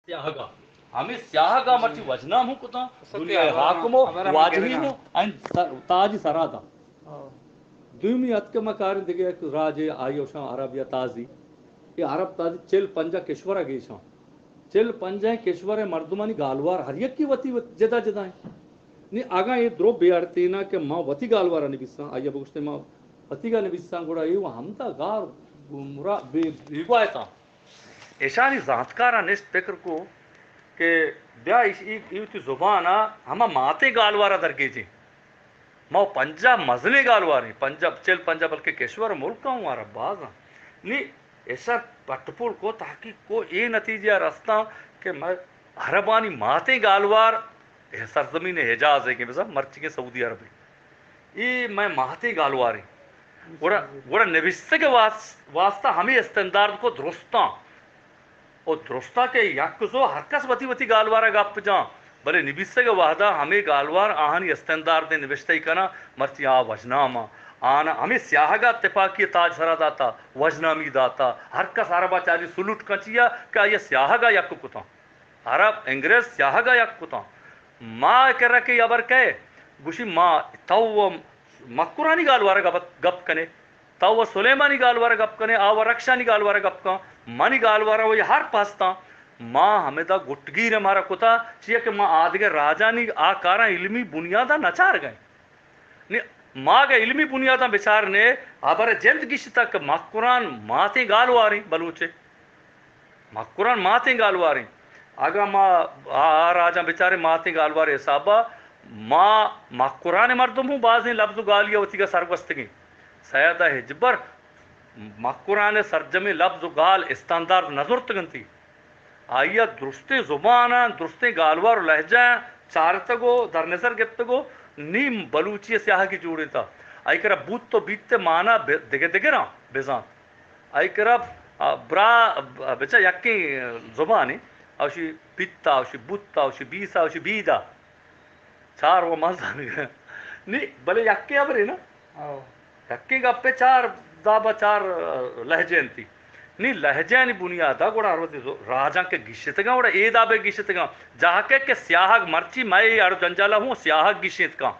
سیاہگا۔ ہمے سیاہگا مرچی وژنام ہوں کتاں، دنیا حاکم و واجہی ہوں، این سر-، تاجی سرا دا۔ دومی اتک ما کاریں دگہ یک راجے آئی اوشاں عرب یا تازی۔ اے عرب تازی چل پنجاہ کشورا گیشاں۔ چل پنجاہ کشور مردمانی گالوار ہر یکی وتی وت-، جدا جدا ہیں۔ نی اگاں اے درو بے اڑتینا کہ ما وتی گالوارا نبیساں، آئی بگوشتے ما وتیگا نبیساں، گڑا اے و ہمدا گار گمراہ بے-، بیگواہ اتاں۔ ایشانی زانتکاراں نشت پکر کو کہ بیا ایش-، ای، ای وتی زبان ء ہما ماتیں گالوار ء درگیجیں۔ ما پنجاہ مزنیں گالواریں، پنجاہ، چل پنجاہ بلکہ کشور و ملک ہوں عرب باز ہیں۔ نی ایشاں پٹ پول کو، تحقیق کو، اے نتیجہ ء رستاں کہ ما عربانی ماتیں گالوار اے سرزمین حجاز ہے کہ بزاں مرچی کہ سعودی عرب ہے۔ اے مئے ماتیں گالواریں۔ گڑا، گڑا نبیسگ ء واس-، واسطہ ہمے استندارد کو درستاں۔ او درستاں کہ یک زو ہر کس وتی وتی گالوار ء گپ جاں، بلے نبیسگ ء وہدا ہمے گالوار آہانی استنداردیں نبشتہ ئی کناں، مرچی آ وژنام آں۔ آناں ہمے سیاہگ ء تپاکی ء تاج سرا داتا، وژنامی داتا، ہر کس عرب ء چاری سلوٹ کن چیا کہ آئی ء سیاہگ ء یک کتاں۔ عرب، انگریز سیاہگ ء یک کتاں۔ ما کرا کہ ہبر کئے؟ گوشی ما، تو و مکرانی گالوار ء گپ، گپ کنے، تو و سلیمانی گالوار ء گپ کنے، آ و رکشانی گالوار ء گپ کن، منی گالوار ء و یہ ہر پستاں۔ ما ہمدا گٹگیر ء مارا کتا، چیا کہ ما آدگہ راجانی آ کاراں علمی بنیاداں نچار گئے۔ نی، ما اگہ علمی بنیاداں بچار نے، ہبر جند گشتگ کہ مکران ماتیں گالواریں بلوچے۔ مکران ماتیں گالواریں۔ اگاں ما آ، آ راجاں بچاریں ماتیں گالوار حسابا، ما مکران مردم ہوں بازیں لبز و گالی وتیگا سرگوستگیں۔ سید ہجبر مکران سرجمیں لبز و گال استاندارد نزرتگنتی۔ آئی ء درستیں زباناں، درستیں گالوار و لہجہ چارتگ و در نظر گپتگ و نیم بلوچی ء سیاہگی جوڑینتا۔ آئی کرا بوت و بیت ء مانا بہ-، دگہ دگراں بزانت۔ آئی کرا، آ، برا، آ، بچا یکیں زبانے، اوشی بیتا، اوشی بوتا، اوشی بیسا، اوشی بیدا۔ چار و من زانگ۔ نی، بلے یکے ہبرے نا؟ او۔ یکے گپے چار دابا چار، آ، لہجے انتی۔ نی لہجانی بنیادا گڑا ہر وقت زو-، راجاں کہ گیشتگاں، گڑا اے دابے گیشتگاں۔ جاہکے کہ سیاہگ مرچی مئے اے اڑ جنجالا ہوں سیاہگ گیشینت کاں۔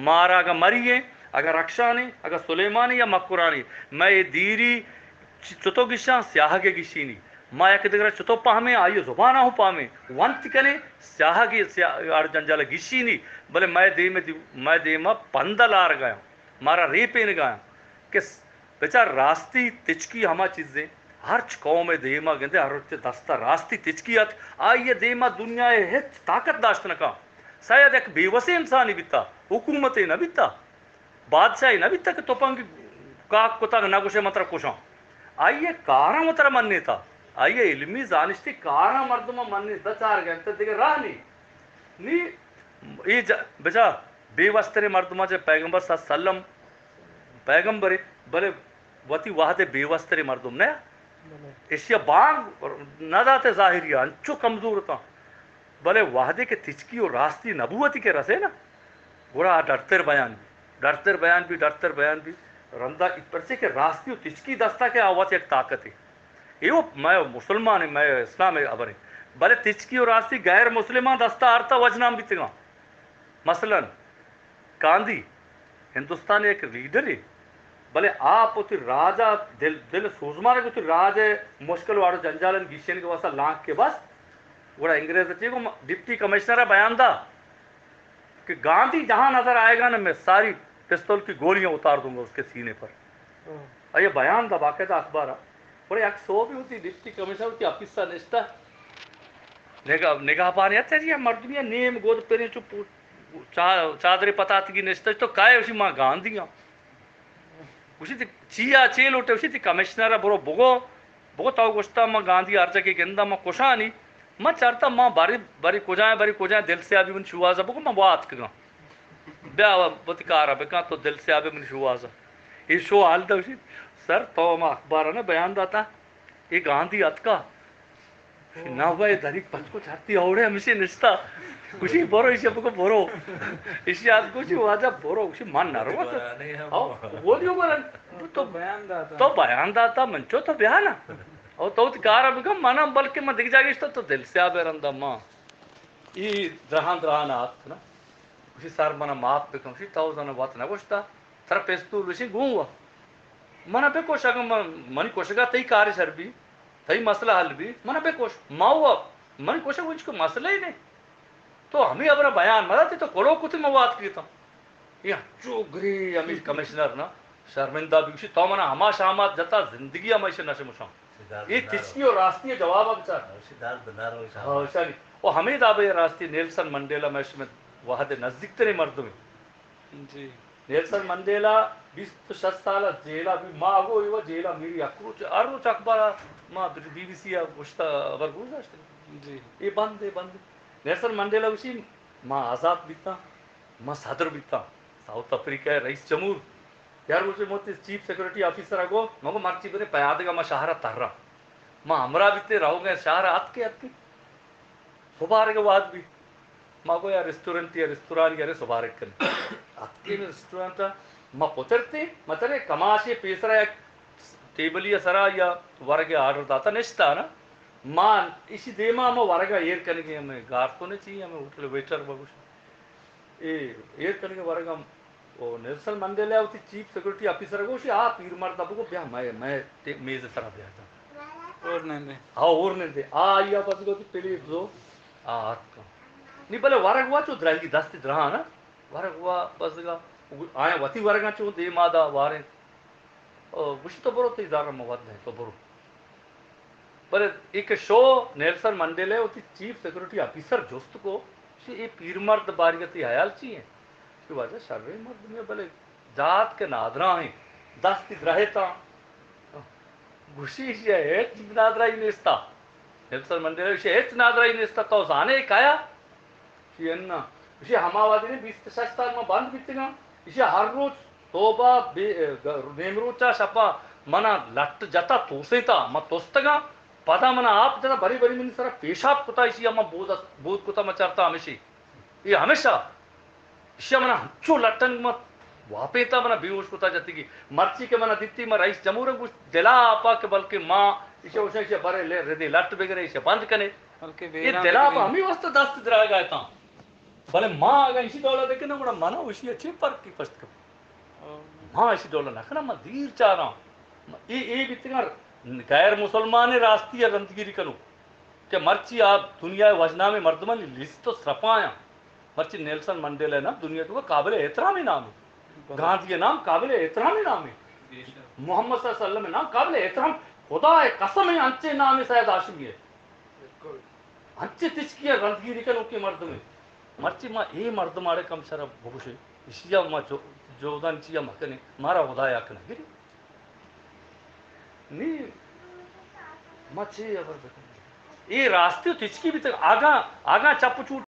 مارا اگاں مری ایں، اگاں رکشان ایں، اگاں سلیمان ایں یا مکران ایں، مئے اے دیری چ-، چتو گیشاں، سیاہگ ء گیشینی۔ ما یک دگرا چتو پہمیں، آئی زبان ء ہوں پہمیں، ونت کنیں، سیاہگ ء سیا-، اڑ جنجال ء گیشینی، بلے مئے دیم ء دی-، مئے دیم ء پند ء لارگ ء آں، مارا ریپینگ ء آں کہ س-، بچار راستی تچکی ہما چیزیں، ہرچ قوم ء دیم ء گندے ہر روچ دست ء راستی تچکی ات، آئی ء دیم ء دنیا ء ہچ طاقت داشت نہ کن۔ سید یک بے وسیں انسانے بیتا، حکومتے نہ بیتا۔ بادشاہے نہ بیتگ کہ تپنگ کاک کتگ، نہ گوشے من ترا کشاں۔ آئی ء کاراں وترا منیتا، آئی ء علمی زانشتی کاراں مردماں منیتا، چار گھنٹہ دگہ راہ نی۔ نی اے ج-، بجا بے وستریں مردماں چہ پیغمبر صلی اللہ علیہ وسلم پیغمبرے، بلے وتی وہد ء بے وستریں مردم نہ۔ بلے۔ اشیا بانگ نہ داتے ظاہری ء، انچو کمزور اتاں۔ بلے وہدے کہ تچکی و راستی نبوتی کہ رسے نا، گڑا آ ڈرتر بیان بی، ڈرتر بیان بی، ڈرتر بیان بی۔ رندا ای پرچے کہ راستی و تچکی دستا کہ آ وت یک طاقتے۔ ایو مئے مسلمان ایں، مئے اسلام ء ہبر ایں۔ بلے تچکی و راستی غیر مسلمان دستا آرتا وژنام بیتگاں۔ مثلاً گاندھی ہندوستان ء یک لیڈرے، بلے آ پہ وتی راج ء دل، دل سوزمانگ وتی راج ء مشکل و اڑ و جنجالانی گیشینگ ء واستہ لانک کے بس، گڑا انگریز ء چی گو ڈپٹی کمشنر ء بیان دا کہ گاندھی جہاں نظر آئے گا نا، میں ساری پستول کی گولیاں اتار دوں گا اس کے سینے پر۔ آئی ء بیان دا باقاعدہ اخبار ء۔ گڑا یک سوبی وتی ڈپٹی کمشنر وتی آفیس ء نشتہ۔ نگاہ، نگاہ بانی ات جی، مردمی ء نیم گود پریں چو پو-، چا-، چادرے پتاتگی نشتہ، تو کائے؟ وشی ما گاندھی آں۔ وشی تی چیا چے لوٹے؟ وشی تی کمشنر ء برو بگو، بگو تو گوشتا ما گاندھی ہر جگہ گندا ما کشانی۔ ما چرتا ما بری، بری کجائیں، بری کجائیں دل سیابی من شوازا بگو ما واتکگاں۔ بیا وتی کارا بکن، تو دل سیابے منی شوہازا۔ اے شو حال دا گوشیت، سر تو ہما اخبارا نہ بیان داتا، اے گاندھی اتکا؟ نہ بھائی، دریک پچ کو چرتی اوڑے ہمیشہ نشتا۔ گوشی برو، ایشی بگو برو۔ ایشی آت گوشی واجہ برو، گوشی من نہ رو۔ گولیو برن۔ تو بیان داتا۔ تو بیان داتا، من چو تو بیا نا۔ او تو وتی کار ءَ بکن، من ءَ بلکہ من دگہ جاگہ اشتہ تو دل سیاہ بہ رندا ما۔ ای درہان درہان آتک نا۔ گوشی سر من ءَ معاف بکن۔ گوشی تو زاناں وت نہ گوشتہ، ترا پستول گوشی گوں وا۔ من ءَ بکش، اگاں من، منی کشگ ءَ تئی کار شر بی، تئی مسئلہ حل بی، من ءَ بکش۔ ما وا، منی کشگ ءَ ہچ کوئی مسئلہ ہی نہیں۔ تو ہمے ہبر ءَ بیان مدات، تو کلو کتی مواد کیتاں۔ اے انچو گری ہمے کمشنر نا شرمندہ بی، گوشی تو منا ہما شامات جتا، زندگی ہما ایشی نشمشاں۔ اے تچکی و راستی جواب ءَ بچار۔ ہاں، شانی۔ و ہمے دابے راستی نیلسن منڈیلا مئے شمئے وہد نزدیک تریں مردمے۔ جی۔ نیلسن منڈیلا بیست و شش سال از جیلا بی، ما گو ایوا جیلا میری یک روچ، ہر روچ اخبار ما بی بی سی ءَ گوشتا، ہبر گوش داشت۔ جی۔ اے بند، اے بند۔ نیلسن منڈیلا گوشی ما آزاد بیتاں۔ ما صدر بیتاں، ساؤتھ افریقہ ءِ رئیس جمہور۔ یار روچے موتی چیف سیکورٹی آفیسر ءَ گو، مگو مرچی برے پیادگ ءَ ما شہر ءَ تراں۔ ما ہمراہ بیتے، روگ ءَ شہر ءَ، اتکے، اتکے۔ سبارگ ءِ وہد بی۔ ما گو یا ریسٹورنٹ یا ریستوران یا رے سبارگ کن۔ اتکے ریسٹورنٹ ءَ، ما پترتے، مطلب کماشے پیسرا یک ٹیبلی ءِ سرا یا ورگ ءِ آرڈر داتا نشتا نا۔ ما ایشی دیما ہما ورگ ءَ ایر کنگے، ہمے گارسون چی، ہمے ہوٹل ویٹر بگوش۔ اے ایر کنگے ورگاں۔ او نیلسن منڈیلا وتی چیف سیکورٹی آفیسر ءَ گوشی، آ پیر مرد ءَ بگو بیا مئے، مئے تے-، میز ءِ سرا بیا جان۔ اور نندے۔ ہاں، اور نندے۔ آ آئی ءَ بزگ ءَ وتی پلیٹ زو، آ آتکاں۔ نی بلے ورگ وا چو درہی، دست درہاں نا۔ ورگ وا بزگ ءَ۔ آیا وتی ورگاں چو دیما دا واریں۔ او، گوشت تو برو، تئی زر ءَ ما وت دئیں، تو برو۔ بلے اے کہ شو نیلسن منڈیلا ءَ وتی چیف سیکورٹی آفیسر جست کو، گوشی اے پیر مرد بارگ ءَ تئی حیال چی انت؟ کہ واجہ شریں مردمے، بلے جات کہ نادراہیں، دستی درہتاں۔ گوشی ایشی ءَ ہچ نادراہی نیستا۔ نیلسن منڈیلا، ایشی ءَ ہچ نادراہی نیستا، تو زانے کایا؟ ایشی اناں۔ ایشی ہما وہدی نے بیست شش سال ما بند بیتگاں۔ ایشی ہر روچ صبح بے-، گ-، نیمروچا شپا منا لٹ جتا توسیتا، ما توستگاں۔ پدا منا آپ جتا، بری بری منی سرا پیشاب کتا، ایشی ہما بود، بود کتا ما چرتا ہمیشی۔ اے ہمیشہ۔ ایشی منا ہنچو لٹن ما واپیتا، منا بے ہوش کتا جتگی۔ مرچی کہ منا دیتی، ما رئیس جمہور گوشت دلا آپا کہ بلکہ ما ایشی، ایشی برے لے، ردی لٹ بگرے، ایشی بند کنے۔ بلکہ اے ویراں دل ءَ بہ ہمے واسطہ دست دراگ ءَ اتاں۔ بلے ما اگاں ایشی ڈول ءَ بکناں، گڑا منا وشی ءَ چے فرق پشت کپت؟ ما ایشی ڈول ءَ نہ کناں، ما دیر چاراں۔ اے، اے بیتگاں غیر مسلمان راستی ءَ رندگیری کنو کہ مرچی آ دنیا ءِ وژنامیں مردمانی لیست ءَ سرپایاں۔ مرچی نیلسن منڈیلا ءِ نام دنیا ءِ توکا قابل احترامیں نامے۔ گاندھی ءِ نام قابل احترامیں نامے۔ محمد صلی اللہ علیہ وسلم ءِ نام قابل احترام۔ خدا ءِ قسم ءَ انچیں نامے سید ہاشمی ءِ۔ انچیں تچکی ءَ رندگیری کنوکیں مردمے۔ مرچی ما اے مردم آڑے کم شر ءَ بگوشیں، ایشی ءَ ما جو-، جہدانی چی ءَ مکنیں، مارا خدا ءَ حق نہ گری۔ نی ما چے ہبر بکنیں؟ اے راستی و تچکی بیتگ، آگاں، آگاں چپ و چوٹ